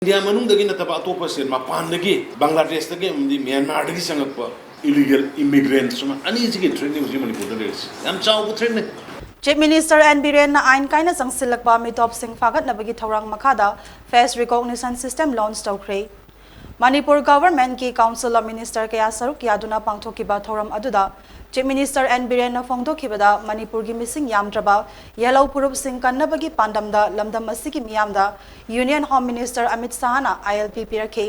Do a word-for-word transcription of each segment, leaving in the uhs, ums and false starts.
India ꯃꯅꯨꯡꯗꯒꯤ ꯅꯠꯇꯕ ꯑꯇꯣꯞꯄ ꯁ꯭ꯇꯦꯠ, ꯃꯄꯥꯟꯗꯒꯤ, ꯕꯪꯒ꯭ꯂꯥꯗꯦꯁꯇꯒꯤ ꯑꯃꯗꯤ ꯃ꯭ꯌꯥꯟꯃꯥꯔꯗꯒꯤ ꯆꯪꯉꯛꯄ ꯏꯂꯤꯒꯦꯜ ꯏꯃꯤꯒ꯭ꯔꯦꯟꯠꯁ ꯑꯃ, ꯑꯅꯤꯁꯤꯒꯤ ꯊ꯭ꯔꯦꯠꯅꯤ ꯍꯧꯖꯤꯛ ꯃꯅꯤꯄꯨꯔꯗ ꯂꯩꯔꯤꯁꯦ꯫ ꯌꯥꯝ ꯆꯥꯎꯕ ꯊ꯭ꯔꯦꯠꯅꯤ꯫ ꯆꯤꯐ ꯃꯤꯅꯤꯁꯇꯔ ꯑꯦꯟ ꯕꯤꯔꯦꯟꯅ ꯑꯥꯏꯟ ꯀꯥꯏꯅ ꯆꯪꯁꯤꯜꯂꯛꯄ ꯃꯤꯇꯣꯞꯁꯤꯡ ꯐꯥꯒꯠꯅꯕꯒꯤ ꯊꯧꯔꯥꯡ ꯃꯈꯥꯗ ꯐꯦꯁ ꯔꯤꯀꯣꯒꯅꯤꯁꯟ ꯁꯤꯁꯇꯦꯝ ꯂꯣꯟꯆ ꯇꯧꯈ꯭ꯔꯦ꯫ ꯃꯅꯤꯄꯨꯔ ꯒꯚꯔꯟꯃꯦꯟꯠꯀꯤ ꯀꯥꯎꯟꯁꯤꯜ ꯑꯣꯐ ꯃꯤꯅꯤꯁꯇꯔ ꯀꯌꯥ ꯁꯔꯨꯛ ꯌꯥꯗꯨꯅ ꯄꯥꯡꯊꯣꯛꯈꯤꯕ ꯊꯧꯔꯝ ꯑꯗꯨꯗ ꯆꯤꯐ ꯃꯤꯅꯤꯁꯇꯔ ꯑꯦꯟ ꯕꯤꯔꯦꯟꯅ ꯐꯣꯡꯗꯣꯛꯈꯤꯕꯗ, ꯃꯅꯤꯄꯨꯔꯒꯤ ꯃꯤꯁꯤꯡ ꯌꯥꯝꯗ꯭ꯔꯕ ꯌꯦꯜꯍꯧ ꯐꯨꯔꯨꯞꯁꯤꯡ ꯀꯟꯅꯕꯒꯤ ꯄꯥꯟꯗꯝꯗ ꯂꯝꯗꯝ ꯑꯁꯤꯒꯤ ꯃꯤꯌꯥꯝꯗ ꯌꯨꯅꯤꯌꯟ ꯍꯣꯝ ꯃꯤꯅꯤꯁꯇꯔ ꯑꯃꯤꯠ ꯁꯥꯍꯅ ꯑꯥꯏ ꯑꯦꯜ ꯄꯤ ꯄꯤꯔꯛꯈꯤ꯫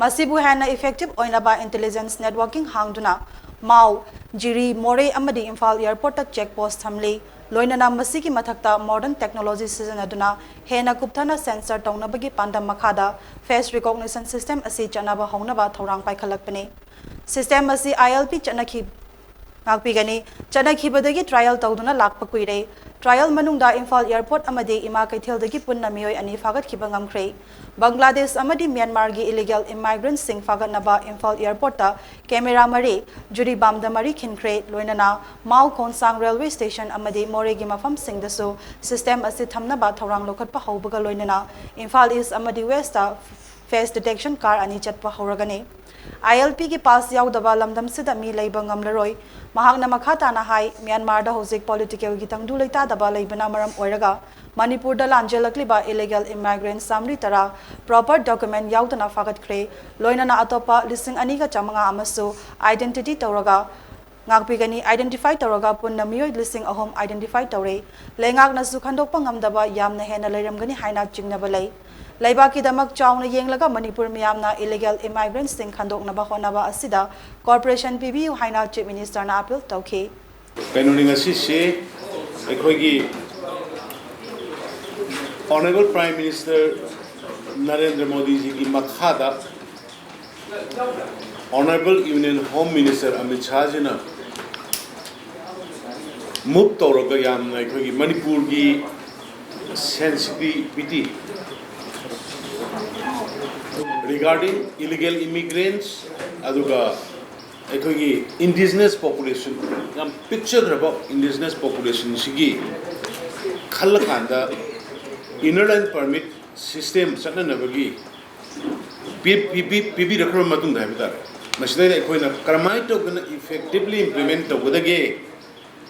ꯃꯁꯤꯕꯨ ꯍꯦꯟꯅ ꯏꯐꯦꯛꯇꯤꯚ ꯑꯣꯏꯅꯕ ꯏꯟꯇꯦꯂꯤꯖꯦꯟꯁ ꯅꯦꯠꯋꯥꯔꯀꯤꯡ ꯍꯥꯡꯗꯨꯅ ꯃꯥꯎ, ꯖꯤꯔꯤ, ꯃꯣꯔꯦ ꯑꯃꯗꯤ ꯏꯝꯐꯥꯜ ꯑꯦꯌꯔꯄꯣꯔꯠꯇ ꯆꯦꯛ ꯄꯣꯁꯠ ꯊꯝꯂꯤ꯫ ꯂꯣꯏꯅꯅ ꯃꯁꯤꯒꯤ ꯃꯊꯛꯇ ꯃꯣꯗꯔꯟ ꯇꯦꯛꯅꯣꯂꯣꯖꯤ ꯁꯤꯖꯤꯟꯅꯗꯨꯅ ꯍꯦꯟꯅ ꯀꯨꯞꯊꯅ ꯁꯦꯟꯁꯔ ꯇꯧꯅꯕꯒꯤ ꯄꯥꯟꯗꯝ ꯃꯈꯥꯗ ꯐꯦꯁ ꯔꯤꯀꯣꯒꯅꯤꯁꯟ ꯁꯤꯁꯇꯦꯝ ꯑꯁꯤ ꯆꯠꯅꯕ ꯍꯧꯅꯕ ꯊꯧꯔꯥꯡ ꯄꯥꯏꯈꯠꯂꯛꯄꯅꯤ꯫ ꯁꯤꯁꯇꯦꯝ ꯑꯁꯤ ꯑꯥꯏ ꯑꯦꯜ ꯄꯤ ꯆꯠꯅꯈꯤ-, ꯉꯥꯛꯄꯤꯒꯅꯤ꯫ ꯆꯠꯅꯈꯤꯕꯗꯒꯤ ꯇ꯭ꯔꯥꯏꯌꯦꯜ ꯇꯧꯗꯨꯅ ꯂꯥꯛꯄ ꯀꯨꯏꯔꯦ꯫ ꯇ꯭ꯔꯥꯏꯌꯦꯜ ꯃꯅꯨꯡꯗ ꯏꯝꯐꯥꯜ ꯑꯦꯌꯔꯄꯣꯔꯠ ꯑꯃꯗꯤ ꯏꯃꯥ ꯀꯩꯊꯦꯜꯗꯒꯤ ꯄꯨꯟꯅ ꯃꯤꯑꯣꯏ ꯑꯅꯤ ꯐꯥꯒꯠꯈꯤꯕ ꯉꯝꯈ꯭ꯔꯦ꯫ ꯕꯪꯒ꯭ꯂꯥꯗꯦꯁ ꯑꯃꯗꯤ ꯃ꯭ꯌꯥꯟꯃꯥꯔꯒꯤ ꯏꯂꯤꯒꯦꯜ ꯏꯃꯥꯏꯒ꯭ꯔꯦꯟꯠꯁꯤꯡ ꯐꯥꯒꯠꯅꯕ ꯏꯝꯐꯥꯜ ꯑꯦꯌꯔꯄꯣꯔꯠꯇ ꯀꯦꯃꯦꯔꯥ ꯃꯔꯤ, ꯖꯤꯔꯤꯕꯥꯝꯗ ꯃꯔꯤ ꯈꯤꯟꯈ꯭ꯔꯦ꯫ ꯂꯣꯏꯅꯅ ꯃꯥꯎ ꯈꯣꯡꯁꯥꯡ ꯔꯦꯜꯋꯦ ꯁ꯭ꯇꯦꯁꯟ ꯑꯃꯗꯤ ꯃꯣꯔꯦꯒꯤ ꯃꯐꯝꯁꯤꯡꯗꯁꯨ ꯁꯤꯁꯇꯦꯝ ꯑꯁꯤ ꯊꯝꯅꯕ ꯊꯧꯔꯥꯡ ꯂꯧꯈꯠꯄ ꯍꯧꯕꯒ ꯂꯣꯏꯅꯅ ꯏꯝꯐꯥꯜ ꯏꯁ ꯑꯃꯗꯤ ꯋꯦꯁꯇ ꯐꯦꯁ ꯗꯤꯇꯦꯛꯁꯟ ꯀꯥꯔ ꯑꯅꯤ ꯆꯠꯄ ꯍꯧꯔꯒꯅꯤ꯫ ꯑꯥꯏ ꯑꯦꯜ ꯄꯤꯒꯤ ꯄꯥꯁ ꯌꯥꯎꯗꯕ ꯂꯝꯗꯝꯁꯤꯗ ꯃꯤ ꯂꯩꯕ ꯉꯝꯂꯔꯣꯏ꯫ ꯃꯍꯥꯛꯅ ꯃꯈꯥ ꯇꯥꯅ ꯍꯥꯏ, ꯃ꯭ꯌꯥꯟꯃꯥꯔꯗ ꯍꯧꯖꯤꯛ ꯄꯣꯂꯤꯇꯤꯀꯦꯜꯒꯤ ꯇꯪꯗꯨ ꯂꯩꯇꯥꯗꯕ ꯂꯩꯕꯅ ꯃꯔꯝ ꯑꯣꯏꯔꯒ ꯃꯅꯤꯄꯨꯔꯗ ꯂꯥꯟꯖꯦꯜꯂꯛꯂꯤꯕ ꯏꯂꯤꯒꯦꯜ ꯏꯃꯥꯏꯒ꯭ꯔꯦꯟꯠ ꯆꯥꯃꯔꯤ ꯇꯔꯥ ꯄ꯭ꯔꯣꯄꯔ ꯗꯣꯀꯨꯃꯦꯟꯠ ꯌꯥꯎꯗꯅ ꯐꯥꯒꯠꯈ꯭ꯔꯦ꯫ ꯂꯣꯏꯅꯅ ꯑꯇꯣꯞꯄ ꯂꯤꯁꯤꯡ ꯑꯅꯤꯒ ꯆꯥꯃꯉꯥ ꯑꯃꯁꯨ ꯑꯥꯏꯗꯦꯟꯇꯤꯇꯤ ꯇꯧꯔꯒ ꯉꯥꯛꯄꯤꯒꯅꯤ꯫ ꯑꯥꯏꯗꯦꯟꯇꯤꯐꯥꯏ ꯇꯧꯔꯒ ꯄꯨꯟꯅ ꯃꯤꯑꯣꯏ ꯂꯤꯁꯤꯡ ꯑꯍꯨꯝ ꯑꯥꯏꯗꯦꯟꯇꯤꯐꯥꯏ ꯇꯧꯔꯦ꯫ ꯂꯩꯉꯥꯛꯅꯁꯨ ꯈꯟꯗꯣꯛꯄ ꯉꯝꯗꯕ ꯌꯥꯝꯅ ꯍꯦꯟꯅ ꯂꯩꯔꯝꯒꯅꯤ ꯍꯥꯏꯅ ꯆꯤꯡꯅꯕ ꯂꯩ꯫ ꯂꯩꯕꯥꯛꯀꯤꯗꯃꯛ ꯆꯥꯎꯅ ꯌꯦꯡꯂꯒ ꯃꯅꯤꯄꯨꯔ ꯃꯤꯌꯥꯝꯅ ꯏꯂꯤꯒꯦꯜ ꯏꯃꯥꯏꯒ꯭ꯔꯦꯟꯠꯁꯤꯡ ꯈꯟꯗꯣꯛꯅꯕ ꯍꯣꯠꯅꯕ ꯑꯁꯤꯗ ꯀꯣꯑꯣꯄꯔꯦꯁꯟ ꯄꯤꯕꯤꯌꯨ ꯍꯥꯏꯅ ꯆꯤꯐ ꯃꯤꯅꯤꯁꯇꯔꯅ ꯑꯄꯤꯜ ꯇꯧꯈꯤ꯫ ꯀꯩꯅꯣꯅꯤ, ꯉꯁꯤꯁꯦ ꯑꯩꯈꯣꯏꯒꯤ ꯑꯣꯅꯔꯦꯕꯜ ꯄ꯭ꯔꯥꯏꯝ ꯃꯤꯅꯤꯁꯇꯔ ꯅꯔꯦꯟꯗ꯭ꯔ ꯃꯣꯗꯤꯖꯤꯒꯤ ꯃꯈꯥꯗ honourable union home minister Amit ꯁꯥꯍꯖꯤꯅ ꯃꯨꯚ ꯇꯧꯔꯒ ꯌꯥꯝꯅ ꯑꯩꯈꯣꯏꯒꯤ ꯃꯅꯤꯄꯨꯔꯒꯤ ꯁꯦꯟꯁꯤꯇꯤꯚꯤꯇꯤ regarding illegal immigrants, ꯑꯗꯨꯒ ꯑꯩꯈꯣꯏꯒꯤ ꯏꯟꯗꯤꯖꯤꯅꯁ ꯄꯣꯄꯨꯂꯦꯁꯟ, ꯌꯥꯝ ꯄꯤꯛꯆꯈ꯭ꯔꯕ ꯏꯟꯗꯤꯖꯤꯅꯁ ꯄꯣꯄꯨꯂꯦꯁꯟꯁꯤꯒꯤ ꯈꯜꯂꯀꯥꯟꯗ ꯏꯅꯔ ꯂꯥꯏꯟ ꯄꯔꯃꯤꯠ ꯁꯤꯁꯇꯦꯝ ꯆꯠꯅꯅꯕꯒꯤ ꯄꯤ- ꯄꯤꯕꯤ- ꯄꯤꯕꯤꯔꯛꯈ꯭ꯔꯕ ꯃꯇꯨꯡꯗ ꯍꯥꯏꯕ ꯇꯥꯔꯦ, ꯃꯁꯤꯗꯩꯗ ꯑꯩꯈꯣꯏꯅ ꯀꯔꯝꯍꯥꯏꯅ ꯇꯧꯗꯅ effectively implement ꯇꯧꯒꯗꯒꯦ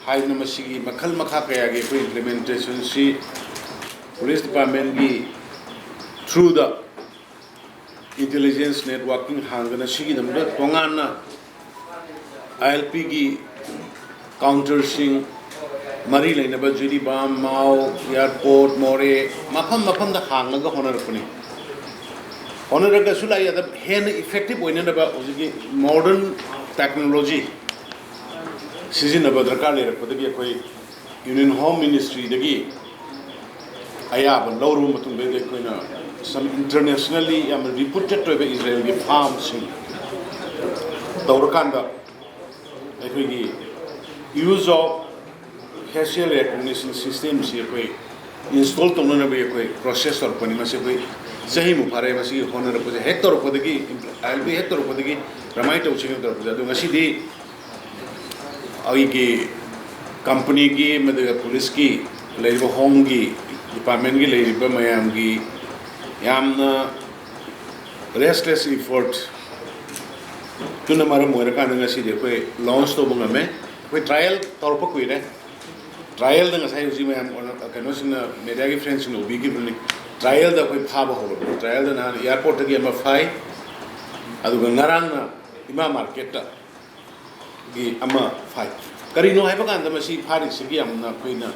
ꯍꯥꯏꯗꯅ ꯃꯁꯤꯒꯤ ꯃꯈꯜ ꯃꯈꯥ ꯀꯌꯥꯒꯤ ꯑꯩꯈꯣꯏ implementationꯁꯤ police departmentꯀꯤ through the intelligence networking ꯍꯥꯡꯗꯅ ꯁꯤꯒꯤꯗꯃꯛꯇ ꯇꯣꯉꯥꯟꯅ ILPꯒꯤ counterꯁꯤꯡ, ꯃꯔꯤ ꯂꯩꯅꯕ ꯖꯤꯔꯤꯕꯥꯝ, ꯃꯥꯎ, airport, ꯃꯣꯔꯦ, ꯃꯐꯝ ꯃꯐꯝꯗ ꯍꯥꯡꯂꯒ ꯍꯣꯠꯅꯔꯛꯄꯅꯤ꯫ ꯍꯣꯠꯅꯔꯒꯁꯨ ꯂꯥꯛꯏ, ꯑꯗ ꯍꯦꯟꯅ effective ꯑꯣꯏꯅꯅꯕ ꯍꯧꯖꯤꯛꯀꯤ modern technology ꯁꯤꯖꯤꯟꯅꯕ ꯗꯔꯀꯥꯔ ꯂꯩꯔꯛꯄꯗꯒꯤ ꯑꯩꯈꯣꯏ Union Home Ministryꯗꯒꯤ ꯑꯌꯥꯕ ꯂꯧꯔꯕ ꯃꯇꯨꯡꯗꯩꯗꯤ ꯑꯩꯈꯣꯏꯅ some internationally ꯌꯥꯝꯅ reputed ꯑꯣꯏꯕ ꯏꯖꯔꯦꯜꯒꯤ firmꯁꯤꯡ ꯇꯧꯔꯀꯥꯟꯗ ꯑꯩꯈꯣꯏꯒꯤ use of facial recognition systemꯁꯤ ꯑꯩꯈꯣꯏ install ꯇꯧꯅꯅꯕꯒꯤ ꯑꯩꯈꯣꯏ process ꯇꯧꯔꯛꯄꯅꯤ꯫ ꯃꯁꯤ ꯑꯩꯈꯣꯏ ꯆꯍꯤꯃꯨꯛ ꯐꯥꯔꯦ ꯃꯁꯤꯒꯤ ꯍꯣꯠꯅꯔꯛꯄꯁꯦ, ꯍꯦꯛ ꯇꯧꯔꯛꯄꯗꯒꯤ, ILP ꯍꯦꯛ ꯇꯧꯔꯛꯄꯗꯒꯤ ꯀꯔꯝꯍꯥꯏꯅ ꯇꯧꯁꯤꯒꯦ ꯇꯧꯔꯛꯄꯁꯦ꯫ ꯑꯗꯣ ꯉꯁꯤꯗꯤ ꯑꯩꯒꯤ companyꯒꯤ, ꯃꯗꯨꯒ policeꯀꯤ ꯂꯩꯔꯤꯕ homeꯒꯤ departmentꯀꯤ ꯂꯩꯔꯤꯕ ꯃꯌꯥꯝꯒꯤ ꯌꯥꯝꯅ restless effort ꯇꯨꯅ ꯃꯔꯝ ꯑꯣꯏꯔꯀꯥꯟꯗ ꯉꯁꯤꯗꯤ ꯑꯩꯈꯣꯏ launch ꯇꯧꯕ ꯉꯝꯃꯦ꯫ ꯑꯩꯈꯣꯏ trial ꯇꯧꯔꯛꯄ ꯀꯨꯏꯔꯦ꯫ Trialꯗ ꯉꯁꯥꯏ ꯍꯧꯖꯤꯛ ꯃꯌꯥꯝ ꯀꯩꯅꯣꯁꯤꯡꯅ, mediaꯒꯤ friendꯁꯤꯡꯅ ꯎꯕꯤꯈꯤꯕꯅꯤ꯫ Trialꯗ ꯑꯩꯈꯣꯏ ꯐꯥꯕ ꯍꯧꯔꯕꯅꯤ꯫ Trialꯗ ꯅꯍꯥꯟ airportꯇꯒꯤ ꯑꯃ ꯐꯥꯏ, ꯑꯗꯨꯒ ꯉꯔꯥꯡꯅ ꯏꯃꯥ marketꯇ ꯒꯤ ꯑꯃ ꯐꯥꯏ꯫ ꯀꯔꯤꯅꯣ ꯍꯥꯏꯕ ꯀꯥꯟꯗ ꯃꯁꯤ ꯐꯥꯔꯤꯁꯤꯒꯤ ꯌꯥꯝꯅ ꯑꯩꯈꯣꯏꯅ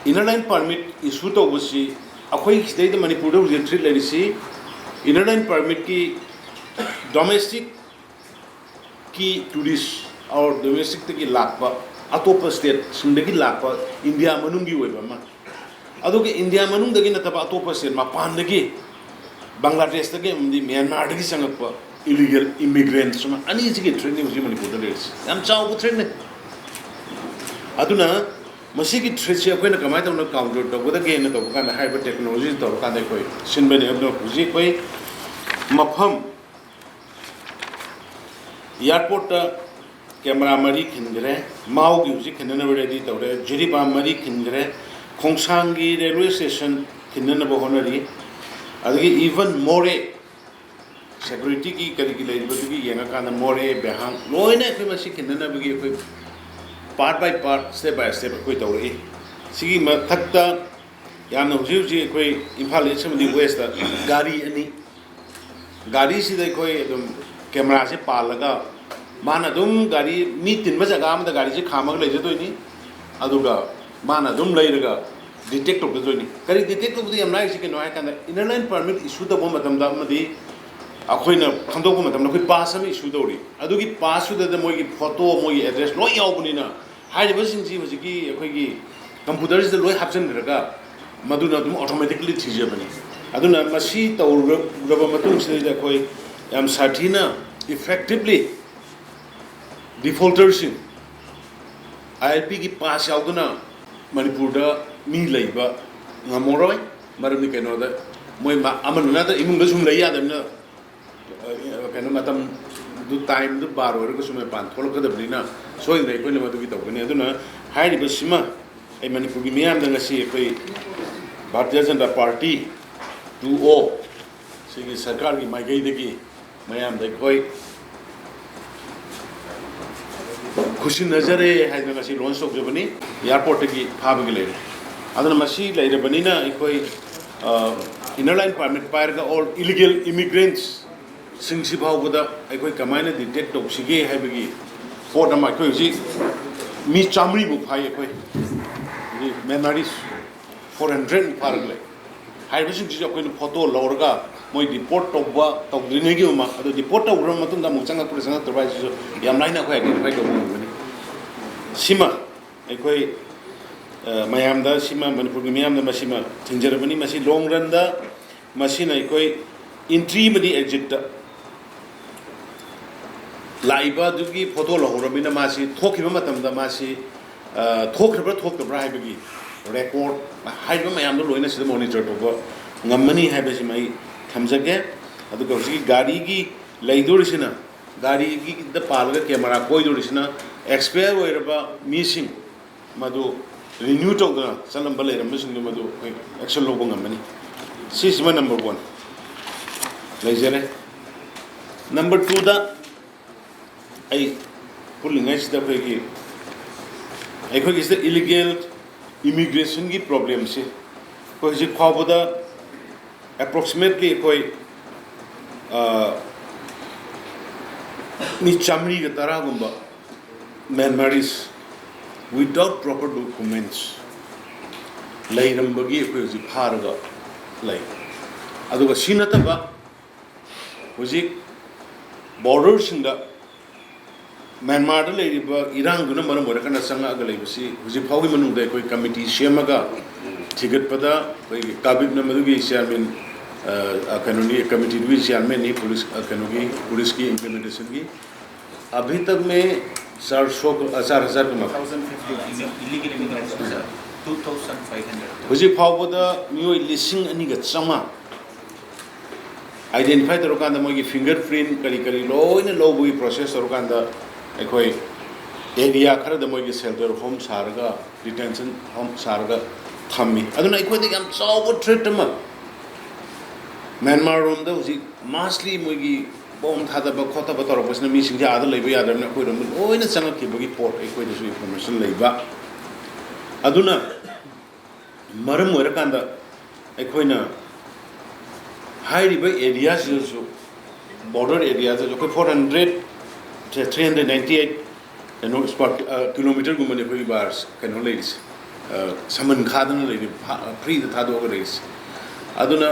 inner line permit issue ꯇꯧꯕꯁꯤ, ꯑꯩꯈꯣꯏ ꯁꯤꯗꯩꯗ ꯃꯅꯤꯄꯨꯔꯗ ꯍꯧꯖꯤꯛ threat ꯂꯩꯔꯤꯁꯤ inner line permitꯀꯤ, domesticꯀꯤ tourist or domesticꯇꯒꯤ ꯂꯥꯛꯄ, ꯑꯇꯣꯞꯄ stateꯁꯤꯡꯗꯒꯤ ꯂꯥꯛꯄ ꯏꯟꯗꯤꯌꯥ ꯃꯅꯨꯡꯒꯤ ꯑꯣꯏꯕ ꯑꯃ, ꯑꯗꯨꯒ ꯏꯟꯗꯤꯌꯥ ꯃꯅꯨꯡꯗꯒꯤ ꯅꯠꯇꯕ ꯑꯇꯣꯞꯄ state, ꯃꯄꯥꯟꯗꯒꯤ, ꯕꯪꯒ꯭ꯂꯥꯗꯦꯁꯇꯒꯤ ꯑꯃꯗꯤ ꯃ꯭ꯌꯥꯟꯃꯥꯔꯗꯒꯤ ꯆꯪꯉꯛꯄ illegal immigrants ꯑꯃ, ꯑꯅꯤꯁꯤꯒꯤ threatꯅꯤ ꯍꯧꯖꯤꯛ ꯃꯅꯤꯄꯨꯔꯗ ꯂꯩꯔꯤꯁꯤ꯫ ꯌꯥꯝ ꯆꯥꯎꯕ threatꯅꯤ꯫ ꯑꯗꯨꯅ ꯃꯁꯤꯒꯤ threatꯁꯤ ꯑꯩꯈꯣꯏꯅ ꯀꯃꯥꯏꯅ ꯇꯧꯅ counter ꯇꯧꯒꯗꯒꯦꯅ ꯇꯧꯕ ꯀꯥꯟꯗ, ꯍꯥꯏꯔꯤꯕ technology ꯇꯧꯔꯀꯥꯟꯗ ꯑꯩꯈꯣꯏ ꯁꯤꯟꯕꯅꯤ꯫ ꯑꯗꯨꯅ ꯍꯧꯖꯤꯛ ꯑꯩꯈꯣꯏ ꯃꯐꯝ airportꯇ camera ꯃꯔꯤ ꯈꯤꯟꯈ꯭ꯔꯦ, ꯃꯥꯎꯒꯤ ꯍꯧꯖꯤꯛ ꯈꯤꯟꯅꯅꯕ ready ꯇꯧꯔꯦ, ꯖꯤꯔꯤꯕꯥꯝ ꯃꯔꯤ ꯈꯤꯟꯈ꯭ꯔꯦ, ꯈꯣꯡꯁꯥꯡꯒꯤ railway station ꯈꯤꯟꯅꯅꯕ ꯍꯣꯠꯅꯔꯤ꯫ ꯑꯗꯒꯤ even ꯃꯣꯔꯦ ꯁꯦꯀ꯭ꯌꯨꯔꯤꯇꯤꯒꯤ ꯀꯔꯤꯒꯤ ꯂꯩꯔꯤꯕꯗꯨꯒꯤ ꯌꯦꯡꯉꯀꯥꯟꯗ ꯃꯣꯔꯦ, ꯕꯦꯍꯥꯡ ꯂꯣꯏꯅ ꯑꯩꯈꯣꯏ ꯃꯁꯤ ꯈꯤꯟꯅꯅꯕꯒꯤ ꯑꯩꯈꯣꯏ part by part, step by step ꯑꯩꯈꯣꯏ ꯇꯧꯔꯛꯏ꯫ ꯁꯤꯒꯤ ꯃꯊꯛꯇ ꯌꯥꯝꯅ ꯍꯧꯖꯤꯛ ꯍꯧꯖꯤꯛ ꯑꯩꯈꯣꯏ ꯏꯝꯐꯥꯜ ꯏꯁ ꯑꯃꯗꯤ ꯋꯦꯁꯇ ꯒꯥꯔꯤ ꯑꯅꯤ, ꯒꯥꯔꯤꯁꯤꯗ ꯑꯩꯈꯣꯏ ꯑꯗꯨꯝ ꯀꯦꯃꯦꯔꯥꯁꯦ ꯄꯥꯜꯂꯒ ꯃꯥꯅ ꯑꯗꯨꯝ ꯒꯥꯔꯤ ꯃꯤ ꯇꯤꯟꯕ ꯖꯒꯥ ꯑꯃꯗ ꯒꯥꯔꯤꯁꯦ ꯈꯥꯝꯃꯒ ꯂꯩꯖꯗꯣꯏꯅꯤ꯫ ꯑꯗꯨꯒ ꯃꯥꯅ ꯑꯗꯨꯝ ꯂꯩꯔꯒ detect ꯇꯧꯖꯗꯣꯏꯅꯤ꯫ ꯀꯔꯤ detect ꯇꯧꯕꯗ ꯌꯥꯝ ꯂꯥꯏꯔꯤꯁꯤ ꯀꯩꯅꯣ ꯍꯥꯏ ꯀꯥꯟꯗ, inner line permit issue ꯇꯧꯕ ꯃꯇꯝꯗ ꯑꯃꯗꯤ ꯑꯩꯈꯣꯏꯅ ꯈꯪꯗꯣꯛꯄ ꯃꯇꯝꯗ ꯑꯩꯈꯣꯏ pass ꯑꯃ issue ꯇꯧꯔꯤ꯫ ꯑꯗꯨꯒꯤ pass ꯇꯨꯗ ꯃꯣꯏꯒꯤ photo, ꯃꯣꯏꯒꯤ address ꯂꯣꯏ ꯌꯥꯎꯕꯅꯤꯅ, ꯍꯥꯏꯔꯤꯕꯁꯤꯡꯁꯤ ꯍꯧꯖꯤꯛꯀꯤ ꯑꯩꯈꯣꯏꯒꯤ computer ꯁꯤꯗ ꯂꯣꯏ ꯍꯥꯞꯆꯤꯟꯈ꯭ꯔꯒ ꯃꯗꯨꯅ ꯑꯗꯨꯝ automatically ꯊꯤꯖꯕꯅꯤ꯫ ꯑꯗꯨꯅ ꯃꯁꯤ ꯇꯧꯔꯕ ꯃꯇꯨꯡꯁꯤꯗꯩꯗ ꯑꯩꯈꯣꯏ ꯌꯥꯝ ꯁꯥꯊꯤꯅ effectively defaulter ꯁꯤꯡ, ILP ꯒꯤ pass ꯌꯥꯎꯗꯅ ꯃꯅꯤꯄꯨꯔꯗ ꯃꯤ ꯂꯩꯕ ꯉꯝꯃꯔꯣꯏ꯫ ꯃꯔꯝꯗꯤ ꯀꯩꯅꯣꯗ ꯃꯣꯏ ꯃ-, ꯑꯃꯅ ꯅꯠꯇ꯭ꯔ ꯏꯃꯨꯡꯗ ꯁꯨꯝ ꯂꯩ ꯌꯥꯗꯕꯅꯤꯅ, ꯑ, ꯀꯩꯅꯣ ꯃꯇꯝꯗꯨ, time ꯗꯨ ꯄꯥꯔ ꯑꯣꯏꯔꯒꯁꯨ ꯃꯄꯥꯟ ꯊꯣꯛꯂꯛꯀꯗꯕꯅꯤꯅ ꯁꯣꯏꯗꯅ ꯑꯩꯈꯣꯏꯅ ꯃꯗꯨꯒꯤ ꯇꯧꯒꯅꯤ꯫ ꯑꯗꯨꯅ ꯍꯥꯏꯔꯤꯕꯁꯤꯃ ꯑꯩ ꯃꯅꯤꯄꯨꯔꯒꯤ ꯃꯤꯌꯥꯝꯗ ꯉꯁꯤ ꯑꯩꯈꯣꯏ Bharatiya Janata party two O ꯁꯤꯒꯤ ꯁꯔꯀꯥꯔꯒꯤ ꯃꯥꯏꯀꯩꯗꯒꯤ ꯃꯌꯥꯝꯗ ꯑꯩꯈꯣꯏ ꯈꯨꯠꯁꯤꯟꯅꯖꯔꯦ ꯍꯥꯏꯗꯅ ꯉꯁꯤ launch ꯇꯧꯖꯕꯅꯤ꯫ Airport ꯇꯒꯤ ꯐꯥꯕꯒꯤ ꯂꯩꯔꯦ꯫ ꯑꯗꯨꯅ ꯃꯁꯤ ꯂꯩꯔꯕꯅꯤꯅ ꯑꯩꯈꯣꯏ, ꯑ, inner line permit ꯄꯥꯏꯔꯒ all illegal immigrants ꯁꯤꯡꯁꯤ ꯐꯥꯎꯕꯗ ꯑꯩꯈꯣꯏ ꯀꯃꯥꯏꯅ detect ꯇꯧꯁꯤꯒꯦ ꯍꯥꯏꯕꯒꯤ ꯄꯣꯠ ꯑꯃ ꯑꯩꯈꯣꯏ ꯍꯧꯖꯤꯛ ꯃꯤ ꯆꯥꯃꯔꯤꯃꯨꯛ ꯐꯥꯏ ꯑꯩꯈꯣꯏ꯫ ꯍꯧꯖꯤꯛ Myanmarese four hundred ꯐꯥꯔꯒ ꯂꯩ꯫ ꯍꯥꯏꯔꯤꯕꯁꯤꯡꯁꯤꯁꯨ ꯑꯩꯈꯣꯏꯅ photo ꯂꯧꯔꯒ ꯃꯣꯏ deport ꯇꯧꯕ ꯇꯧꯗ꯭ꯔꯤꯉꯩꯒꯤ ꯃꯃꯥꯡ, ꯑꯗꯨ deport ꯇꯧꯈ꯭ꯔꯕ ꯃꯇꯨꯡꯗ ꯑꯃꯨꯛ ꯆꯪꯉꯛꯄ꯭ꯔꯥ ꯆꯪꯉꯛꯇ꯭ꯔꯕ ꯍꯥꯏꯁꯤꯁꯨ ꯌꯥꯝ ꯂꯥꯏꯅ ꯑꯩꯈꯣꯏ identify ꯇꯧꯕ ꯉꯝꯒꯅꯤ꯫ ꯁꯤꯃ ꯑꯩꯈꯣꯏ, ꯑ, ꯃꯌꯥꯝꯗ, ꯁꯤꯃ ꯃꯅꯤꯄꯨꯔꯒꯤ ꯃꯤꯌꯥꯝꯗ ꯃꯁꯤꯃ ꯊꯤꯡꯖꯔꯕꯅꯤ꯫ ꯃꯁꯤ long run ꯗ ꯃꯁꯤꯅ ꯑꯩꯈꯣꯏ entry ꯑꯃꯗꯤ exit ꯇ ꯂꯥꯛꯏꯕ ꯑꯗꯨꯒꯤ photo ꯂꯧꯍꯧꯔꯕꯅꯤꯅ ꯃꯥꯁꯤ ꯊꯣꯛꯈꯤꯕ ꯃꯇꯝꯗ ꯃꯥꯁꯤ, ꯑ, ꯊꯣꯛꯈ꯭ꯔꯕ꯭ꯔꯥ ꯊꯣꯛꯇꯕ꯭ꯔꯥ ꯍꯥꯏꯕꯒꯤ record ꯍꯥꯏꯔꯤꯕ ꯃꯌꯥꯝꯗꯣ ꯂꯣꯏꯅ ꯁꯤꯗ monitor ꯇꯧꯕ ꯉꯝꯃꯅꯤ ꯍꯥꯏꯕꯁꯤꯃ ꯑꯩ ꯊꯝꯖꯒꯦ꯫ ꯑꯗꯨꯒ ꯍꯧꯖꯤꯛꯀꯤ ꯒꯥꯔꯤꯒꯤ ꯂꯩꯗꯣꯔꯤꯁꯤꯅ, ꯒꯥꯔꯤꯒꯤꯗ ꯄꯥꯜꯂꯒ camera ꯀꯣꯏꯗꯣꯔꯤꯁꯤꯅ expire ꯑꯣꯏꯔꯕ ꯃꯤꯁꯤꯡ, ꯃꯗꯨ renew ꯇꯧꯗꯅ ꯆꯠꯂꯝꯕ ꯂꯩꯔꯝꯕꯁꯤꯡꯗꯨ ꯃꯗꯨ ꯑꯩꯈꯣꯏ action ꯂꯧꯕ ꯉꯝꯃꯅꯤ꯫ ꯁꯤꯁꯤꯃ ꯅꯝꯕꯔ ꯋꯥꯟ ꯂꯩꯖꯔꯦ꯫ ꯅꯝꯕꯔ ꯇꯨꯗ ꯑꯩ ꯄꯨꯜꯂꯤꯉꯩꯁꯤꯗ ꯑꯩꯈꯣꯏꯒꯤ, ꯑꯩꯈꯣꯏꯒꯤꯁꯤꯗ ꯏꯂꯤꯒꯦꯜ ꯏꯃꯤꯒ꯭ꯔꯦꯁꯟꯒꯤ ꯄ꯭ꯔꯣꯕ꯭ꯂꯦꯝꯁꯤ ꯑꯩꯈꯣꯏ ꯍꯧꯖꯤꯛ ꯐꯥꯎꯕꯗ ꯑꯦꯄ꯭ꯔꯣꯛꯁꯤꯃꯦꯠꯂꯤ ꯑꯩꯈꯣꯏ, ꯑ, ꯃꯤ ꯆꯥꯃꯔꯤꯒ ꯇꯔꯥꯒꯨꯝꯕ Myanmaris without proper documents ꯂꯩꯔꯝꯕꯒꯤ ꯑꯩꯈꯣꯏ ꯍꯧꯖꯤꯛ ꯐꯥꯔꯒ ꯂꯩ꯫ ꯑꯗꯨꯒ ꯁꯤ ꯅꯠꯇꯕ ꯍꯧꯖꯤꯛ ꯕꯣꯔꯗꯔꯁꯤꯡꯗ ꯃ꯭ꯌꯥꯟꯃꯥꯔꯗ ꯂꯩꯔꯤꯕ ꯏꯔꯥꯡꯗꯨꯅ ꯃꯔꯝ ꯑꯣꯏꯔꯀꯥꯟꯗ ꯆꯪꯉꯛꯑꯒ ꯂꯩꯕꯁꯤ ꯍꯧꯖꯤꯛ ꯐꯥꯎꯒꯤ ꯃꯅꯨꯡꯗ ꯑꯩꯈꯣꯏ ꯀꯃꯤꯇꯤ ꯁꯦꯝꯃꯒ ꯊꯤꯒꯠꯄꯗ ꯑꯩꯈꯣꯏꯒꯤ ꯀꯥꯕꯤꯞꯅ ꯃꯗꯨꯒꯤ ꯆꯤꯌꯥꯔꯃꯦꯟ, ꯑ, ꯀꯩꯅꯣꯅꯤ, ꯀꯃꯤꯇꯤꯗꯨꯒꯤ ꯆꯤꯌꯥꯔꯃꯦꯟꯅꯤ, ꯄꯨꯂꯤꯁ, ꯑ, ꯀꯩꯅꯣꯒꯤ, ꯄꯨꯂꯤꯁꯀꯤ ꯏꯝꯄ꯭ꯂꯤꯃꯦꯟꯇꯦꯁꯟꯒꯤ꯫ अभी तक में चार सौ, चार हज़ार को माफ। Thousand fifty illegal immigrants, sir. Two thousand five hundred. ꯍꯧꯖꯤꯛ ꯐꯥꯎꯕꯗ ꯃꯤꯑꯣꯏ ꯂꯤꯁꯤꯡ ꯑꯅꯤꯒ ꯆꯥꯝꯃꯉꯥ identify ꯇꯧꯔꯀꯥꯟꯗ ꯃꯣꯏꯒꯤ finger print ꯀꯔꯤ ꯀꯔꯤ ꯂꯣꯏꯅ ꯂꯧꯕꯒꯤ process ꯇꯧꯔꯀꯥꯟꯗ ꯑꯩꯈꯣꯏ area ꯈꯔꯗ ꯃꯣꯏꯒꯤ shelter home ꯁꯥꯔꯒ, detention home ꯁꯥꯔꯒ ꯊꯝꯃꯤ꯫ ꯑꯗꯨꯅ ꯑꯩꯈꯣꯏꯗ ꯌꯥꯝ ꯆꯥꯎꯕ threat ꯑꯃ ꯃ꯭ꯌꯥꯟꯃꯥꯔ ꯔꯣꯝꯗ ꯍꯧꯖꯤꯛ massly ꯃꯣꯏꯒꯤ ꯕꯣꯝ ꯊꯥꯗꯕ ꯈꯣꯠꯇꯕ ꯇꯧꯔꯛꯄꯁꯤꯅ ꯃꯤꯁꯤꯡꯁꯦ ꯑꯥꯗ ꯂꯩꯕ ꯌꯥꯗ꯭ꯔꯕꯅꯤꯅ ꯑꯩꯈꯣꯏꯔꯣꯝꯗ ꯂꯣꯏꯅ ꯆꯪꯉꯛꯈꯤꯕꯒꯤ ꯄꯣꯠ ꯑꯩꯈꯣꯏꯗꯁꯨ information ꯂꯩꯕ꯫ ꯑꯗꯨꯅ ꯃꯔꯝ ꯑꯣꯏꯔꯀꯥꯟꯗ ꯑꯩꯈꯣꯏꯅ ꯍꯥꯏꯔꯤꯕ area ꯁꯤꯗꯁꯨ, border area ꯗꯁꯨ ꯑꯩꯈꯣꯏ four hundred, three hundred ninety eight ꯀꯩꯅꯣ square, ꯑ, kilometre ꯒꯨꯝꯕꯅꯤ ꯑꯩꯈꯣꯏꯒꯤ ꯕꯥꯔ ꯀꯩꯅꯣ ꯂꯩꯔꯤꯁꯦ, ꯑ, ꯁꯃꯟ ꯈꯥꯗꯅ ꯂꯩꯔꯤ, ꯐꯥ-, free ꯗ ꯊꯥꯗꯣꯛꯑꯒ ꯂꯩꯔꯤꯁꯦ꯫ ꯑꯗꯨꯅ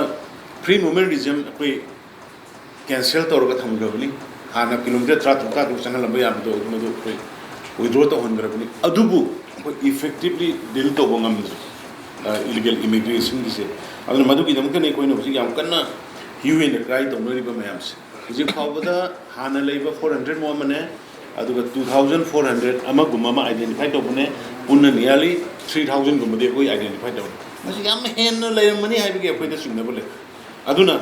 free movement regime ꯑꯩꯈꯣꯏ cancel ꯇꯧꯔꯒ ꯊꯝꯈ꯭ꯔꯕꯅꯤ꯫ ꯍꯥꯟꯅ kilometre ꯇꯔꯥꯇꯔꯨꯛ ꯇꯔꯥꯇꯔꯨꯛ ꯆꯪꯍꯜꯂꯝꯕ ꯌꯥꯕꯗꯣ ꯃꯗꯨ ꯑꯩꯈꯣꯏ withdraw ꯇꯧꯍꯟꯈ꯭ꯔꯕꯅꯤ꯫ ꯑꯗꯨꯕꯨ ꯑꯩꯈꯣꯏ effectively deal ꯇꯧꯕ ꯉꯝꯗ꯭ꯔꯦ, ꯑ, illegal immigration ꯒꯤꯁꯦ꯫ ꯑꯗꯨꯅ ꯃꯗꯨꯒꯤꯗꯃꯛꯇꯅꯤ ꯑꯩꯈꯣꯏꯅ ꯍꯧꯖꯤꯛ ꯌꯥꯝ ꯀꯟꯅ hue and cry ꯇꯧꯅꯔꯤꯕ ꯃꯌꯥꯝꯁꯦ꯫ ꯍꯧꯖꯤꯛ ꯐꯥꯎꯕꯗ ꯍꯥꯟꯅ ꯂꯩꯕ four hundred ꯃꯨꯛ ꯑꯃꯅꯦ, ꯑꯗꯨꯒ two thousand four hundred ꯑꯃꯒꯨꯝꯕ ꯑꯃ identify ꯇꯧꯕꯅꯦ, ꯄꯨꯟꯅ nearly three thousand ꯒꯨꯝꯕꯗꯤ ꯑꯩꯈꯣꯏ identify ꯇꯧꯔꯦ꯫ ꯃꯁꯤ ꯌꯥꯝ ꯍꯦꯟꯅ ꯂꯩꯔꯝꯃꯅꯤ ꯍꯥꯏꯕꯒꯤ ꯑꯩꯈꯣꯏꯗ ꯆꯤꯡꯅꯕ ꯂꯩ꯫ ꯑꯗꯨꯅ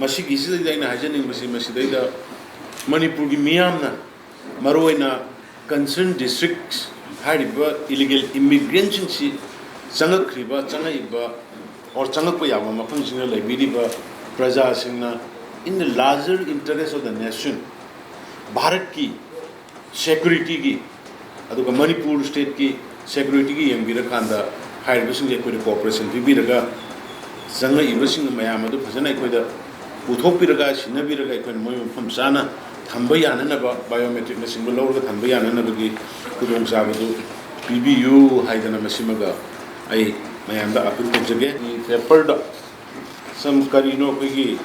ꯃꯁꯤꯒꯤꯁꯤꯗꯩꯗ ꯑꯩꯅ ꯍꯥꯏꯖꯅꯤꯡꯕꯁꯤ, ꯃꯁꯤꯗꯩꯗ ꯃꯅꯤꯄꯨꯔꯒꯤ ꯃꯤꯌꯥꯝꯅ, ꯃꯔꯨꯑꯣꯏꯅ concerned district ꯍꯥꯏꯔꯤꯕ illegal immigrant ꯁꯤꯡꯁꯤ ꯆꯪꯉꯛꯈ꯭ꯔꯤꯕ, ꯆꯪꯉꯛꯏꯕ ꯑꯣꯔ ꯆꯪꯉꯛꯄ ꯌꯥꯕ ꯃꯐꯝꯁꯤꯡꯗ ꯂꯩꯕꯤꯔꯤꯕ ꯄ꯭ꯔꯖꯥꯁꯤꯡꯅ, in the larger interest of the nation, ꯚꯥꯔꯠꯀꯤ ꯁꯦꯀ꯭ꯌꯨꯔꯤꯇꯤꯒꯤ, ꯑꯗꯨꯒ ꯃꯅꯤꯄꯨꯔ ꯁ꯭ꯇꯦꯠꯀꯤ ꯁꯦꯀ꯭ꯌꯨꯔꯤꯇꯤꯒꯤ ꯌꯦꯡꯕꯤꯔꯀꯥꯟꯗ, ꯍꯥꯏꯔꯤꯕꯁꯤꯡꯁꯦ ꯑꯩꯈꯣꯏꯗ ꯀꯣꯑꯣꯄꯔꯦꯁꯟ ꯄꯤꯕꯤꯔꯒ, ꯆꯪꯉꯛꯏꯕꯁꯤꯡ ꯃꯌꯥꯝ ꯑꯗꯨ ꯐꯖꯅ ꯑꯩꯈꯣꯏꯗ ꯄꯨꯊꯣꯛꯄꯤꯔꯒ, ꯁꯤꯟꯅꯕꯤꯔꯒ, ꯑꯩꯈꯣꯏꯅ ꯃꯣꯏ ꯃꯐꯝ ꯆꯥꯅ ꯊꯝꯕ ꯌꯥꯅꯅꯕ, ꯕꯥꯏꯑꯣꯃꯦꯇ꯭ꯔꯤꯛꯅꯆꯤꯡꯕ ꯂꯧꯔꯒ ꯊꯝꯕ ꯌꯥꯅꯅꯕꯒꯤ ꯈꯨꯗꯣꯡꯆꯥꯕꯗꯨ ꯄꯤꯕꯤꯌꯨ ꯍꯥꯏꯗꯅ ꯃꯁꯤꯃꯒ ꯑꯩ ꯃꯌꯥꯝꯗ ꯑꯥꯄꯤꯜ ꯇꯧꯖꯒꯦ꯫ ꯄꯦꯄꯔꯗ ꯁꯝ ꯀꯔꯤꯅꯣ, ꯑꯩꯈꯣꯏꯒꯤ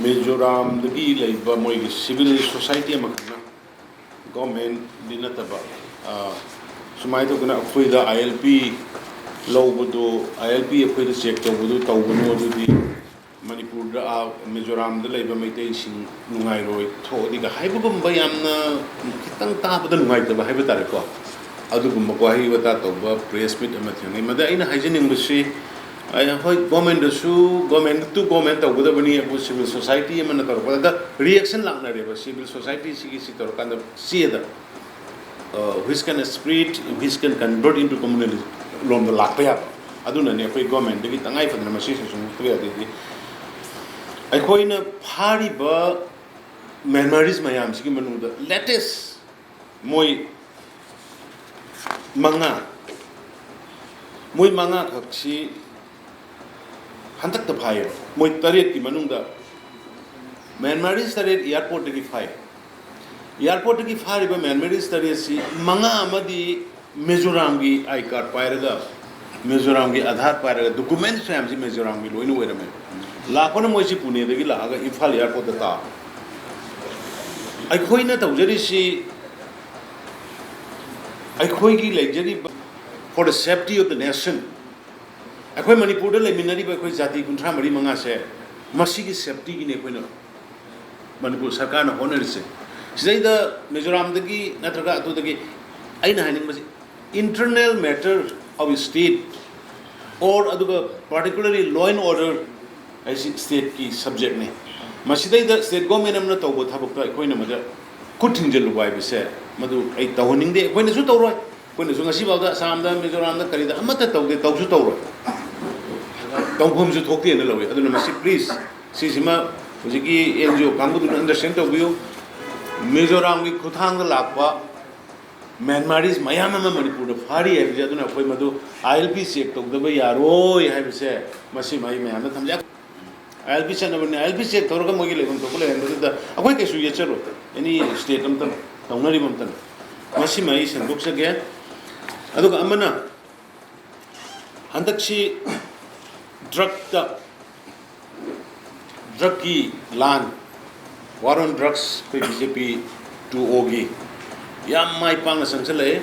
ꯃꯤꯖꯣꯔꯥꯝꯗꯒꯤ ꯂꯩꯕ ꯃꯣꯏꯒꯤ ꯁꯤꯚꯤꯜ ꯁꯣꯁꯥꯏꯇꯤ ꯑꯃꯈꯛꯅ, ꯒꯣꯔꯃꯦꯟꯗꯤ ꯅꯠꯇꯕ, ꯑ, ꯁꯨꯃꯥꯏꯅ ꯇꯧꯗꯅ ꯑꯩꯈꯣꯏꯗ ꯑꯥꯏ ꯑꯦꯜ ꯄꯤ ꯂꯧꯕꯗꯣ, ꯑꯥꯏ ꯑꯦꯜ ꯄꯤ ꯑꯩꯈꯣꯏꯗ ꯆꯦꯛ ꯇꯧꯕꯗꯣ ꯇꯧꯒꯅꯨ, ꯑꯗꯨꯗꯤ ꯃꯅꯤꯄꯨꯔꯗ, ꯑ, ꯃꯤꯖꯣꯔꯥꯝꯗ ꯂꯩꯕ ꯃꯩꯇꯩꯁꯤꯡ ꯅꯨꯡꯉꯥꯏꯔꯣꯏ, ꯊꯣꯛꯑꯗꯤꯒ ꯍꯥꯏꯕꯒꯨꯝꯕ ꯌꯥꯝꯅ ꯈꯤꯇꯪ ꯇꯥꯕꯗ ꯅꯨꯡꯉꯥꯏꯇꯕ ꯍꯥꯏꯕ ꯇꯥꯔꯦꯀꯣ, ꯑꯗꯨꯒꯨꯝꯕ ꯋꯥꯍꯩ ꯋꯥꯇꯥ ꯇꯧꯕ ꯄ꯭ꯔꯦꯁ ꯃꯤꯠ ꯑꯃ ꯊꯦꯡꯅꯩ꯫ ꯃꯗ ꯑꯩꯅ ꯍꯥꯏꯖꯅꯤꯡꯕꯁꯤ, ꯑ, ꯍꯣꯏ, ꯒꯣꯔꯃꯦꯟꯗꯁꯨ, ꯒꯣꯔꯃꯦꯟ ꯇꯨ ꯒꯣꯔꯃꯦꯟ ꯇꯧꯒꯗꯕꯅꯤ, ꯑꯩꯈꯣꯏ ꯁꯤꯚꯤꯜ ꯁꯣꯁꯥꯏꯇꯤ ꯑꯃꯅ ꯇꯧꯔꯛꯄꯗ ꯔꯤꯌꯦꯛꯁꯟ ꯂꯥꯛꯅꯔꯦꯕ꯫ ꯁꯤꯚꯤꯜ ꯁꯣꯁꯥꯏꯇꯤꯁꯤꯒꯤ ꯁꯤ ꯇꯧꯔꯀꯥꯟꯗ ꯆꯦꯗ, uh, which can spread, which can convert into communalism ꯂꯣꯝꯗ ꯂꯥꯛꯄ ꯌꯥꯕ꯫ ꯑꯗꯨꯅꯅꯦ ꯑꯩꯈꯣꯏ ꯒꯣꯔꯃꯦꯟꯗꯒꯤ ꯇꯉꯥꯏ ꯐꯗꯅ ꯃꯁꯤ ꯁꯦꯁꯟ ꯃꯨꯠꯇꯕ ꯌꯥꯗꯦꯗꯤ꯫ ꯑꯩꯈꯣꯏꯅ ꯐꯥꯔꯤꯕ ꯃ꯭ꯌꯥꯟꯃꯥꯔꯤꯁ ꯃꯌꯥꯝꯁꯤꯒꯤ ꯃꯅꯨꯡꯗ ꯂꯦꯇꯦꯁ ꯃꯣꯏ ꯃꯉꯥ, ꯃꯣꯏ ꯃꯉꯥꯈꯛꯁꯤ ꯍꯟꯗꯛꯇ ꯐꯥꯏꯌꯦꯕ꯫ ꯃꯣꯏ ꯇꯔꯦꯠꯀꯤ ꯃꯅꯨꯡꯗ ꯃ꯭ꯌꯥꯟꯃꯥꯔꯤꯁ ꯇꯔꯦꯠ ꯑꯦꯌꯥꯔꯄꯣꯔꯠꯇꯒꯤ ꯐꯥꯏ꯫ ꯑꯦꯌꯥꯔꯄꯣꯔꯠꯇꯒꯤ ꯐꯥꯔꯤꯕ ꯃ꯭ꯌꯥꯟꯃꯥꯔꯤꯁ ꯇꯔꯦꯠꯁꯤ ꯃꯉꯥ ꯑꯃꯗꯤ ꯃꯤꯖꯣꯔꯥꯝꯒꯤ ꯑꯥꯏ ꯀꯥꯔꯗ ꯄꯥꯏꯔꯒ, ꯃꯤꯖꯣꯔꯥꯝꯒꯤ ꯑꯥꯙꯥꯔ ꯄꯥꯏꯔꯒ, ꯗꯣꯀꯨꯃꯦꯟꯁ ꯃꯌꯥꯝꯁꯤ ꯃꯤꯖꯣꯔꯥꯝꯒꯤ ꯂꯣꯏꯅ ꯑꯣꯏꯔꯝꯃꯦ꯫ ꯂꯥꯛꯄꯅ ꯃꯣꯏꯁꯤ ꯄꯨꯅꯦꯗꯒꯤ ꯂꯥꯛꯑꯒ ꯏꯝꯐꯥꯜ ꯑꯦꯌꯥꯔꯄꯣꯔꯠꯇ ꯇꯥꯕ꯫ ꯑꯩꯈꯣꯏꯅ ꯇꯧꯖꯔꯤꯁꯤ, ꯑꯩꯈꯣꯏꯒꯤ ꯂꯩꯖꯔꯤꯕ for the safety of the nation, ꯑꯩꯈꯣꯏ ꯃꯅꯤꯄꯨꯔꯗ ꯂꯩꯃꯤꯟꯅꯔꯤꯕ ꯑꯩꯈꯣꯏ ꯖꯥꯇꯤ ꯀꯨꯟꯊ꯭ꯔꯥ ꯃꯔꯤ ꯃꯉꯥꯁꯦ, ꯃꯁꯤꯒꯤ ꯁꯦꯐꯇꯤꯒꯤꯅꯤ ꯑꯩꯈꯣꯏꯅ ꯃꯅꯤꯄꯨꯔ ꯁꯔꯀꯥꯔꯅ ꯍꯣꯠꯅꯔꯤꯁꯦ꯫ ꯁꯤꯗꯩꯗ ꯃꯤꯖꯣꯔꯥꯝꯗꯒꯤ ꯅꯠꯇ꯭ꯔꯒ ꯑꯗꯨꯗꯒꯤ, ꯑꯩꯅ ꯍꯥꯏꯅꯤꯡꯕꯁꯤ, internal matter of state or ꯑꯗꯨꯒ particularly law and order ꯍꯥꯏꯁꯤ ꯁ꯭ꯇꯦꯠꯀꯤ ꯁꯕꯖꯦꯛꯅꯤ꯫ ꯃꯁꯤꯗꯩꯗ ꯁ꯭ꯇꯦꯠ ꯒꯣꯔꯃꯦꯟ ꯑꯃꯅ ꯇꯧꯕ ꯊꯕꯛꯇ ꯑꯩꯈꯣꯏꯅ ꯃꯗ ꯈꯨꯠ ꯊꯤꯡꯖꯤꯜꯂꯨꯕ ꯍꯥꯏꯕꯁꯦ, ꯃꯗꯨ ꯑꯩ ꯇꯧꯍꯟꯅꯤꯡꯗꯦ꯫ ꯑꯩꯈꯣꯏꯅꯁꯨ ꯇꯧꯔꯣꯏ꯫ ꯑꯩꯈꯣꯏꯅꯁꯨ ꯉꯁꯤꯐꯥꯎꯗ ꯑꯁꯥꯝꯗ, ꯃꯤꯖꯣꯔꯥꯝꯗ, ꯀꯔꯤꯗ ꯑꯃꯠꯇ ꯇꯧꯗꯦ, ꯇꯧꯁꯨ ꯇꯧꯔꯣꯏ꯫ ꯇꯧꯐꯝꯁꯨ ꯊꯣꯛꯇꯦꯅ ꯂꯧꯏ꯫ ꯑꯗꯨꯅ ꯃꯁꯤ please, ꯁꯤꯁꯤꯃ ꯍꯧꯖꯤꯛꯀꯤ ꯑꯦꯟ ꯖꯤ ꯑꯣ ꯀꯥꯡꯕꯨꯗꯨꯅ understand ꯇꯧꯕꯤꯌꯨ꯫ ꯃꯤꯖꯣꯔꯥꯝꯒꯤ ꯈꯨꯠꯊꯥꯡꯗ ꯂꯥꯛꯄ ꯃ꯭ꯌꯥꯟꯃꯥꯔꯤꯁ ꯃꯌꯥꯝ ꯑꯃ ꯃꯅꯤꯄꯨꯔꯗ ꯐꯥꯔꯤ ꯍꯥꯏꯕꯁꯦ, ꯑꯗꯨꯅ ꯑꯩꯈꯣꯏ ꯃꯗꯨ ꯑꯥꯏ ꯑꯦꯜ ꯄꯤ ꯆꯦꯛ ꯇꯧꯗꯕ ꯌꯥꯔꯣꯏ ꯍꯥꯏꯕꯁꯦ, ꯃꯁꯤꯃ ꯑꯩ ꯃꯌꯥꯝꯗ ꯊꯝꯖꯩ꯫ ꯑꯥꯏ ꯑꯦꯜ ꯄꯤ ꯆꯠꯅꯕꯅꯤ, ꯑꯥꯏ ꯑꯦꯜ ꯄꯤ ꯆꯦꯛ ꯇꯧꯔꯒ ꯃꯣꯏꯒꯤ ꯂꯩꯐꯝ ꯊꯣꯛꯄ ꯂꯩꯍꯟꯕꯗꯨꯗ ꯑꯩꯈꯣꯏ ꯀꯩꯁꯨ ꯌꯦꯠꯆꯔꯣꯏ, ꯑꯦꯅꯤ ꯁ꯭ꯇꯦꯠ ꯑꯃꯇꯅ ꯇꯧꯅꯔꯤꯕ ꯑꯃꯇꯅ꯫ ꯃꯁꯤꯃ ꯑꯩ ꯁꯦꯡꯗꯣꯛꯆꯒꯦ꯫ ꯑꯗꯨꯒ ꯑꯃꯅ, ꯍꯟꯗꯛꯁꯤ ꯗ꯭ꯔꯛꯇ, ꯗ꯭ꯔꯛꯀꯤ ꯂꯥꯟ, war on drugs, ꯑꯩꯈꯣꯏ ꯕꯤ ꯖꯦ ꯄꯤ ꯇꯨ ꯑꯣꯒꯤ ꯌꯥꯝ ꯃꯥꯏ ꯄꯥꯛꯅ ꯆꯪꯁꯤꯜꯂꯛꯑꯦ꯫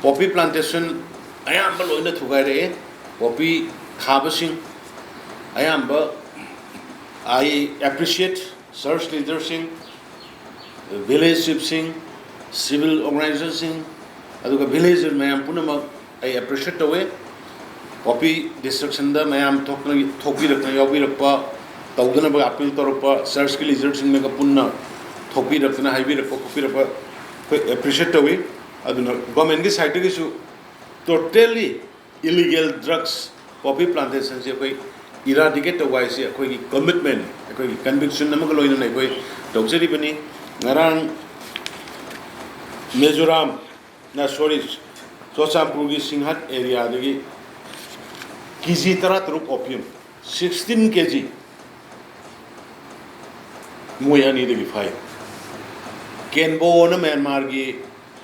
ꯄꯣꯄꯤ ꯄ꯭ꯂꯥꯟꯇꯦꯁꯟ ꯑꯌꯥꯝꯕ ꯂꯣꯏꯅ ꯊꯨꯒꯥꯏꯔꯛꯑꯦ꯫ ꯄꯣꯄꯤ ꯊꯥꯕꯁꯤꯡ ꯑꯌꯥꯝꯕ, I appreciate church leaderꯁꯤꯡ, village chiefꯁꯤꯡ, civil organizationꯁꯤꯡ, ꯑꯗꯨꯒ villager ꯃꯌꯥꯝ ꯄꯨꯝꯅꯃꯛ ꯑꯩ appreciate ꯇꯧꯋꯦ꯫ ꯄꯣꯄꯤ ꯗꯤꯁꯇ꯭ꯔꯛꯁꯟꯗ ꯃꯌꯥꯝ ꯊꯣꯛꯇꯅ, ꯊꯣꯛꯄꯤꯔꯛꯇꯅ ꯌꯥꯎꯕꯤꯔꯛꯄ, ꯇꯧꯗꯅꯕ ꯑꯥꯄꯤꯜ ꯇꯧꯔꯛꯄ, ꯆꯔꯆꯀꯤ ꯂꯤꯗꯔꯁꯤꯡꯅꯒ ꯄꯨꯟꯅ ꯊꯣꯛꯄꯤꯔꯛꯇꯅ ꯍꯥꯏꯕꯤꯔꯛꯄ ꯈꯣꯠꯄꯤꯔꯛꯄ ꯑꯩꯈꯣꯏ ꯑꯦꯄ꯭ꯔꯤꯁꯤꯌꯦꯠ ꯇꯧꯏ꯫ ꯑꯗꯨꯅ ꯒꯣꯔꯃꯦꯟꯒꯤ ꯁꯥꯏꯠꯇꯒꯤꯁꯨ ꯇꯣꯇꯦꯜꯂꯤ ꯏꯂꯤꯒꯦꯜ ꯗ꯭ꯔꯛꯁ, ꯄꯣꯄꯤ ꯄ꯭ꯂꯥꯟꯇꯦꯁꯟꯁꯦ ꯑꯩꯈꯣꯏ ꯏꯔꯥꯗꯤꯀꯦꯠ ꯇꯧꯕ ꯍꯥꯏꯁꯦ ꯑꯩꯈꯣꯏꯒꯤ ꯀꯃꯤꯠꯃꯦꯟ, ꯑꯩꯈꯣꯏꯒꯤ ꯀꯟꯚꯤꯛꯁꯟ ꯑꯃꯒ ꯂꯣꯏꯅꯅ ꯑꯩꯈꯣꯏ ꯇꯧꯖꯔꯤꯕꯅꯤ꯫ ꯉꯔꯥꯡ ꯃꯤꯖꯣꯔꯥꯝ, ꯅ, ꯁꯣꯔꯤ, ꯆꯨꯔꯆꯥꯟꯄꯨꯔꯒꯤ ꯁꯤꯡꯍꯠ ꯑꯦꯔꯤꯌꯥꯗꯒꯤ ꯀꯦ ꯖꯤ ꯇꯔꯥꯇꯔꯨꯛ ꯑꯣꯄꯤꯌꯝ, ꯁꯤꯛꯁꯇꯤꯟ ꯀꯦ ꯖꯤ ꯃꯣꯏ ꯑꯅꯤꯗꯒꯤ ꯐꯥꯏ꯫ ꯀꯦꯟꯕꯣꯅ ꯃ꯭ꯌꯥꯟꯃꯥꯔꯒꯤ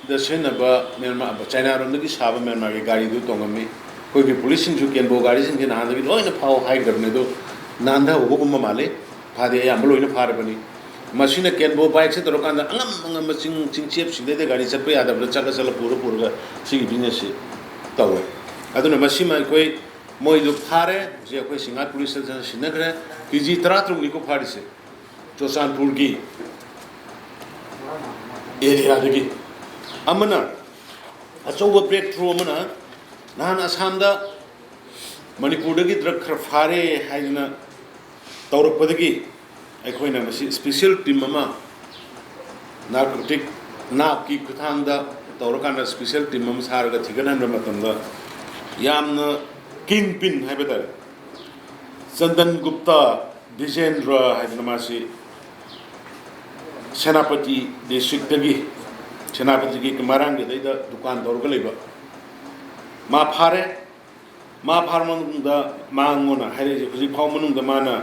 ꯗ ꯁꯤꯖꯤꯟꯅꯕ, ꯃ꯭ꯌꯥꯟꯃꯥꯔ, ꯆꯥꯏꯅꯥꯔꯣꯝꯗꯒꯤ ꯁꯥꯕ ꯃ꯭ꯌꯥꯟꯃꯥꯔꯒꯤ ꯒꯥꯔꯤꯗꯨ ꯇꯣꯡꯉꯝꯃꯤ꯫ ꯑꯩꯈꯣꯏꯒꯤ ꯄꯨꯂꯤꯁꯁꯤꯡꯁꯨ ꯀꯦꯟꯕꯣ ꯒꯥꯔꯤꯁꯤꯡꯁꯦ ꯅꯍꯥꯟꯗꯒꯤ ꯂꯣꯏꯅ ꯐꯥꯎ ꯍꯥꯏꯈ꯭ꯔꯕꯅꯤ, ꯑꯗꯨ ꯅꯥꯟꯊꯍꯧꯕꯒꯨꯝꯕ ꯃꯥꯜꯂꯤ꯫ ꯐꯥꯗꯦ, ꯑꯌꯥꯝꯕ ꯂꯣꯏꯅ ꯐꯥꯔꯕꯅꯤ꯫ ꯃꯁꯤꯅ ꯀꯦꯟꯕꯣ ꯕꯥꯏꯛꯁꯦ ꯇꯧꯔꯀꯥꯟꯗ ꯑꯉꯝ ꯑꯉꯝꯕ ꯆꯤꯡ, ꯆꯤꯡꯆꯦꯞꯁꯤꯡꯗꯩꯗ ꯒꯥꯔꯤ ꯆꯠꯄ ꯌꯥꯗꯕꯗ ꯆꯠꯂ ꯆꯠꯂ ꯄꯨꯔ ꯄꯨꯔꯒ ꯁꯤꯒꯤ ꯕꯤꯖꯤꯅꯦꯁꯁꯤ ꯇꯧꯋꯦ꯫ ꯑꯗꯨꯅ ꯃꯁꯤꯃ ꯑꯩꯈꯣꯏ ꯃꯣꯏꯗꯨ ꯐꯥꯔꯦ, ꯍꯧꯖꯤꯛ ꯑꯩꯈꯣꯏ ꯁꯤꯡꯍꯥꯠ ꯄꯨꯂꯤꯁ ꯁ꯭ꯇꯦꯁꯟꯗ ꯁꯤꯟꯅꯈ꯭ꯔꯦ꯫ ꯀꯦ ꯖꯤ ꯇꯔꯥꯇꯔꯨꯛꯅꯤꯀꯣ ꯐꯥꯔꯤꯁꯦ ꯆꯨꯔꯆꯥꯟꯄꯨꯔꯒꯤ ꯑꯦꯔꯤꯌꯥꯗꯒꯤ꯫ ꯑꯃꯅ ꯑꯆꯧꯕ ꯕ꯭ꯔꯦꯛ ꯊ꯭ꯔꯨ ꯑꯃꯅ ꯅꯍꯥꯟ ꯑꯁꯥꯝꯗ ꯃꯅꯤꯄꯨꯔꯗꯒꯤ ꯗ꯭ꯔꯒ ꯈꯔ ꯐꯥꯔꯦ ꯍꯥꯏꯗꯅ ꯇꯧꯔꯛꯄꯗꯒꯤ ꯑꯩꯈꯣꯏꯅ ꯃꯁꯤ ꯁ꯭ꯄꯤꯁꯦꯜ ꯇꯤꯝ ꯑꯃ, ꯅꯥꯔꯀꯣꯇꯤꯛ, ꯅꯥꯞꯀꯤ ꯈꯨꯠꯊꯥꯡꯗ ꯇꯧꯔꯀꯥꯟꯗ ꯁ꯭ꯄꯤꯁꯦꯜ ꯇꯤꯝ ꯑꯃ ꯁꯥꯔꯒ ꯊꯤꯒꯠꯍꯟꯕ ꯃꯇꯝꯗ ꯌꯥꯝꯅ ꯀꯤꯡ ꯄꯤꯟ ꯍꯥꯏꯕ ꯇꯥꯔꯦ, ꯆꯟꯗꯟ ꯒꯨꯞꯇ ꯕꯤꯖꯦꯟꯗ꯭ꯔ ꯍꯥꯏꯗꯅ ꯃꯥꯁꯤ ꯁꯦꯅꯥꯄꯇꯤ ꯗꯤꯁꯇ꯭ꯔꯤꯛꯇꯒꯤ, ꯁꯦꯅꯥꯄꯇꯤꯒꯤ ꯃꯔꯥꯡꯒꯤꯗꯩꯗ ꯗꯨꯀꯥꯟ ꯇꯧꯔꯒ ꯂꯩꯕ꯫ ꯃꯥ ꯐꯥꯔꯦ꯫ ꯃꯥ ꯐꯥꯔ ꯃꯇꯨꯡꯗ ꯃꯉꯣꯟꯗ ꯍꯥꯏꯔꯛꯏꯁꯦ, ꯍꯧꯖꯤꯛ ꯐꯥꯎ ꯃꯅꯨꯡꯗ ꯃꯥꯅ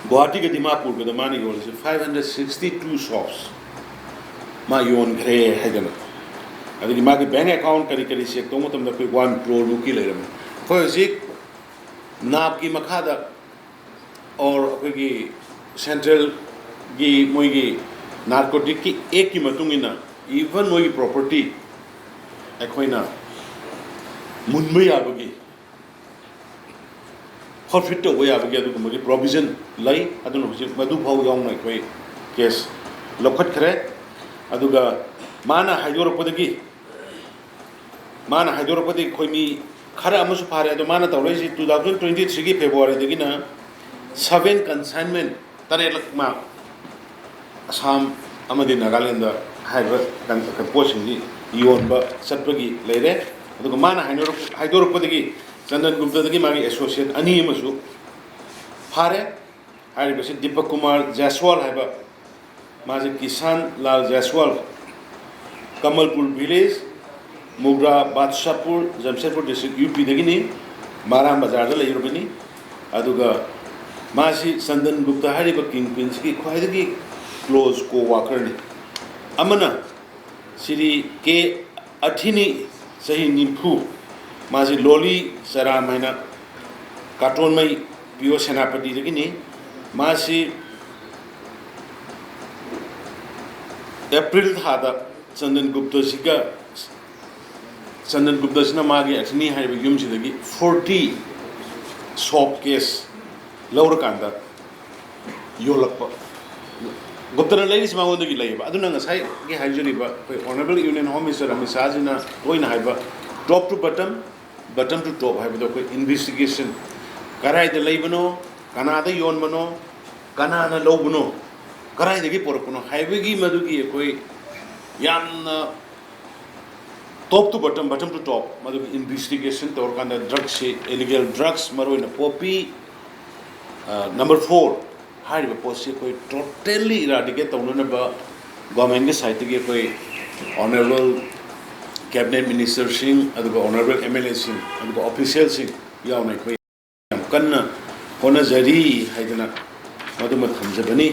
ꯒꯨꯋꯥꯍꯥꯇꯤꯒ ꯗꯤꯃꯥꯄꯨꯔꯒꯗ ꯃꯥꯅ ꯌꯣꯜꯂꯤꯁꯦ five hundred sixty two shops ꯃꯥ ꯌꯣꯟꯈ꯭ꯔꯦ ꯍꯥꯏꯗꯅ꯫ ꯑꯗꯒꯤ ꯃꯥꯒꯤ ꯕꯦꯡ ꯑꯦꯀꯥꯎꯟ ꯀꯔꯤ ꯀꯔꯤ ꯆꯦꯛ ꯇꯧꯕ ꯃꯇꯝꯗ ꯑꯩꯈꯣꯏ ꯋꯥꯟ ꯀ꯭ꯔꯣꯔꯃꯨꯛꯀꯤ ꯂꯩꯔꯝꯃꯤ꯫ ꯑꯩꯈꯣꯏ ꯍꯧꯖꯤꯛ ꯅꯥꯞꯀꯤ ꯃꯈꯥꯗ ꯑꯣꯔ ꯑꯩꯈꯣꯏꯒꯤ ꯁꯦꯟꯇ꯭ꯔꯦꯜꯒꯤ ꯃꯣꯏꯒꯤ ꯅꯥꯔꯀꯣꯇꯤꯛꯀꯤ ꯑꯦꯛꯀꯤ ꯃꯇꯨꯡ ꯏꯟꯅ ꯏꯚꯟ ꯃꯣꯏꯒꯤ ꯄ꯭ꯔꯣꯄꯔꯇꯤ ꯑꯩꯈꯣꯏꯅ ꯃꯨꯟꯕ ꯌꯥꯕꯒꯤ, ꯐꯣꯔꯐꯤꯠ ꯇꯧꯕ ꯌꯥꯕꯒꯤ ꯑꯗꯨꯒꯨꯝꯕꯒꯤ ꯄ꯭ꯔꯣꯕꯤꯖꯟ ꯂꯩ꯫ ꯑꯗꯨꯅ ꯍꯧꯖꯤꯛ ꯃꯗꯨ ꯐꯥꯎ ꯌꯥꯎꯅ ꯑꯩꯈꯣꯏ ꯀꯦꯁ ꯂꯧꯈꯠꯈ꯭ꯔꯦ꯫ ꯑꯗꯨꯒ ꯃꯥꯅ ꯍꯥꯏꯗꯣꯔꯛꯄꯗꯒꯤ, ꯃꯥꯅ ꯍꯥꯏꯗꯣꯔꯛꯄꯗꯒꯤ ꯑꯩꯈꯣꯏ ꯃꯤ ꯈꯔ ꯑꯃꯁꯨ ꯐꯥꯔꯦ꯫ ꯑꯗꯣ ꯃꯥꯅ ꯇꯧꯔꯛꯏꯁꯤ two thousand twenty threeꯒꯤ Februaryꯗꯒꯤꯅ seven consignment, ꯇꯔꯦꯠꯂꯛ ꯃꯥ ꯑꯁꯥꯝ ꯑꯃꯗꯤ ꯅꯥꯒꯥꯂꯦꯟꯗ ꯍꯥꯏꯔꯤꯕ ꯀꯟ-, ꯄꯣꯠꯁꯤꯡꯁꯤ ꯌꯣꯟꯕ ꯆꯠꯄꯒꯤ ꯂꯩꯔꯦ꯫ ꯑꯗꯨꯒ ꯃꯥꯅ ꯍꯥꯏꯅꯔꯛ-, ꯍꯥꯏꯗꯣꯔꯛꯄꯗꯒꯤ ꯆꯟꯗꯟ ꯒꯨꯞꯇꯗꯒꯤ ꯃꯥꯒꯤ ꯑꯦꯁꯣꯁꯤꯌꯦꯠ ꯑꯅꯤ ꯑꯃꯁꯨ ꯐꯥꯔꯦ꯫ ꯍꯥꯏꯔꯤꯕꯁꯤ ꯗꯤꯄꯛ ꯀꯨꯃꯥꯔ ꯖꯥꯏꯁꯋꯥꯜ ꯍꯥꯏꯕ, ꯃꯥꯁꯦ ꯀꯤꯁꯥꯟ ꯂꯥꯜ ꯖꯥꯏꯁꯋꯥꯜ, ꯀꯃꯜꯄꯨꯔ ꯚꯤꯂꯦꯖ, ꯃꯨꯒ꯭ꯔꯥ ꯕꯥꯗꯁꯥꯄꯨꯔ, ꯖꯝꯁꯦꯗꯄꯨꯔ ꯗꯤꯁꯇ꯭ꯔꯤꯛ, ꯌꯨ ꯄꯤꯗꯒꯤꯅꯤ, ꯃꯥꯔꯥꯝ ꯕꯖꯥꯔꯗ ꯂꯩꯔꯨꯕꯅꯤ꯫ ꯑꯗꯨꯒ ꯃꯥꯁꯤ ꯆꯟꯗꯟ ꯒꯨꯞꯇ ꯍꯥꯏꯔꯤꯕ ꯀꯤꯡ ꯄꯤꯟꯁꯤꯒꯤ ꯈ꯭ꯋꯥꯏꯗꯒꯤ ꯀ꯭ꯂꯣꯖ ꯀꯣ ꯋꯥꯀꯔꯅꯤ꯫ ꯑꯃꯅ ꯁ꯭ꯔꯤ ꯀꯦ ꯑꯊꯤꯅꯤ, ꯆꯍꯤ ꯅꯤꯐꯨ, ꯃꯥꯁꯤ ꯂꯣꯂꯤ ꯆꯔꯥꯝ ꯍꯥꯏꯅ ꯀꯥꯇꯣꯟꯃꯩ ꯄꯤ ꯑꯣ ꯁꯦꯅꯥꯄꯇꯤꯗꯒꯤꯅꯤ꯫ ꯃꯥꯁꯤ ꯑꯦꯄ꯭ꯔꯤꯜ ꯊꯥꯗ ꯆꯟꯗꯟ ꯒꯨꯞꯇꯁꯤꯒ, ꯆꯟꯗꯟ ꯒꯨꯞꯇꯁꯤꯅ ꯃꯥꯒꯤ ꯑꯊꯤꯅꯤ ꯍꯥꯏꯔꯤꯕ ꯌꯨꯝꯁꯤꯗꯒꯤ forty ꯁꯣꯞ ꯀꯦꯁ ꯂꯧꯔꯀꯥꯟꯗ ꯌꯣꯜꯂꯛꯄ꯫ ꯒꯨꯞꯇꯅ ꯂꯩꯔꯤꯁꯤ ꯃꯉꯣꯟꯗꯒꯤ ꯂꯩꯌꯦꯕ꯫ ꯑꯗꯨꯅ ꯉꯁꯥꯏꯒꯤ ꯍꯥꯏꯖꯔꯤꯕ ꯑꯩꯈꯣꯏ Honourable Union Home Minister Amit ꯁꯥꯍꯖꯤꯅ ꯇꯣꯏꯅ ꯍꯥꯏꯕ top to bottom, bottom to top ꯍꯥꯏꯕꯗꯣ ꯑꯩꯈꯣꯏ ꯏꯟꯚꯦꯁꯇꯤꯒꯦꯁꯟ, ꯀꯗꯥꯏꯗ ꯂꯩꯕꯅꯣ, ꯀꯅꯥꯗ ꯌꯣꯟꯕꯅꯣ, ꯀꯅꯥꯅ ꯂꯧꯕꯅꯣ, ꯀꯗꯥꯏꯗꯒꯤ ꯄꯨꯔꯛꯄꯅꯣ ꯍꯥꯏꯕꯒꯤ ꯃꯗꯨꯒꯤ ꯑꯩꯈꯣꯏ ꯌꯥꯝꯅ top to bottom, bottom to top, ꯃꯗꯨꯒꯤ investigation ꯇꯧꯔꯀꯥꯟꯗ ꯗ꯭ꯔꯒꯁꯤ, ꯏꯂꯤꯒꯦꯜ ꯗ꯭ꯔꯒꯁ, ꯃꯔꯨꯑꯣꯏꯅ ꯄꯣꯄꯤ, number four, ꯍꯥꯏꯔꯤꯕ ꯄꯣꯠꯁꯤ ꯑꯩꯈꯣꯏ totally eradicate ꯇꯧꯅꯅꯕ ꯒꯣꯔꯃꯦꯟꯒꯤ ꯁꯥꯏꯠꯇꯒꯤ ꯑꯩꯈꯣꯏ ꯑꯣꯅꯔꯦꯕꯜ ꯀꯦꯕꯤꯅꯦꯠ ꯃꯤꯅꯤꯁꯇꯔꯁꯤꯡ, ꯑꯗꯨꯒ ꯑꯣꯅꯔꯦꯕꯜ ꯑꯦꯝ ꯑꯦꯜ ꯑꯦꯁꯤꯡ, ꯑꯗꯨꯒ ꯑꯣꯐꯤꯁꯤꯌꯦꯜꯁꯤꯡ ꯌꯥꯎꯅ ꯑꯩꯈꯣꯏ ꯌꯥꯝ ꯀꯟꯅ ꯍꯣꯠꯅꯖꯔꯤ ꯍꯥꯏꯗꯅ ꯃꯗꯨꯃ ꯊꯝꯖꯕꯅꯤ꯫